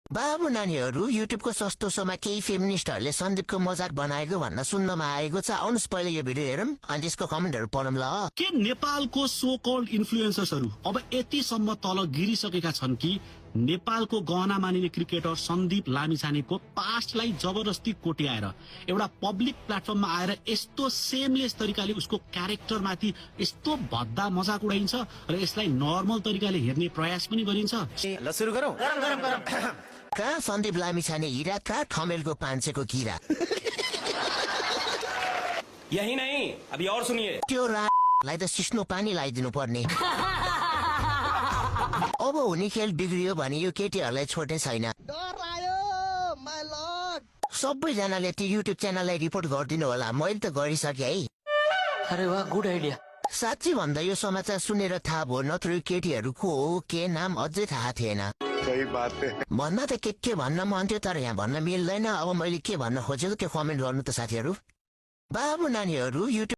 बाबु नानीहरू युट्युबको सस्तो सोमा केही फेमिनिस्टहरूले सन्दीपको मजाक बनाएको भन्न सुन्नमा आएको छ। आउनुहोस् पहिले यो भिडियो हेरौँ अनि त्यसको कमेन्टहरू पढौँ ल। के नेपालको सो कल्ड इन्फ्लुएन्सर्सहरू अब यतिसम्म तल गिरिसकेका छन् कि नेपालको गहना मानिने क्रिकेटर सन्दीप लामिछानेको पास्टलाई जबरजस्ती कोट्याएर एउटा पब्लिक प्लेटफर्ममा आएर यस्तो सेमलेस तरिकाले उसको क्यारेक्टरमाथि यस्तो भद्दा मजाक उडाइन्छ र यसलाई नर्मल तरिकाले हेर्ने प्रयास पनि गरिन्छ। ल सुरु गरौँ। कहाँ सन्दीप लामिछाने हिरा, कहाँ ठमेलको पान्छेको किरा। यही नहीं अभी और सुनिए। त्यो लाई त सिस्नो पानी लगाइदिनु पर्ने। अब हुने खेल बिग्रियो भने यो केटीहरूलाई छोड्ने छैन। सबैजनाले त्यो युट्युब च्यानललाई रिपोर्ट गरिदिनु होला। मैले त गरिसकेँ है। अरे वाह, गुड आइडिया। साँच्ची भन्दा यो समाचार सुनेर थाहा भयो, नत्र यो केटीहरू को हो के नाम अझै थाहा थिएन। सही बात है। भन्न त के भन्न मन थियो, तर यहाँ भन्न मिल्दैन। अब मैले के भन्न खोजेको त्यो कमेन्ट गर्नु त साथीहरू। बाबु नानीहरू युट्युब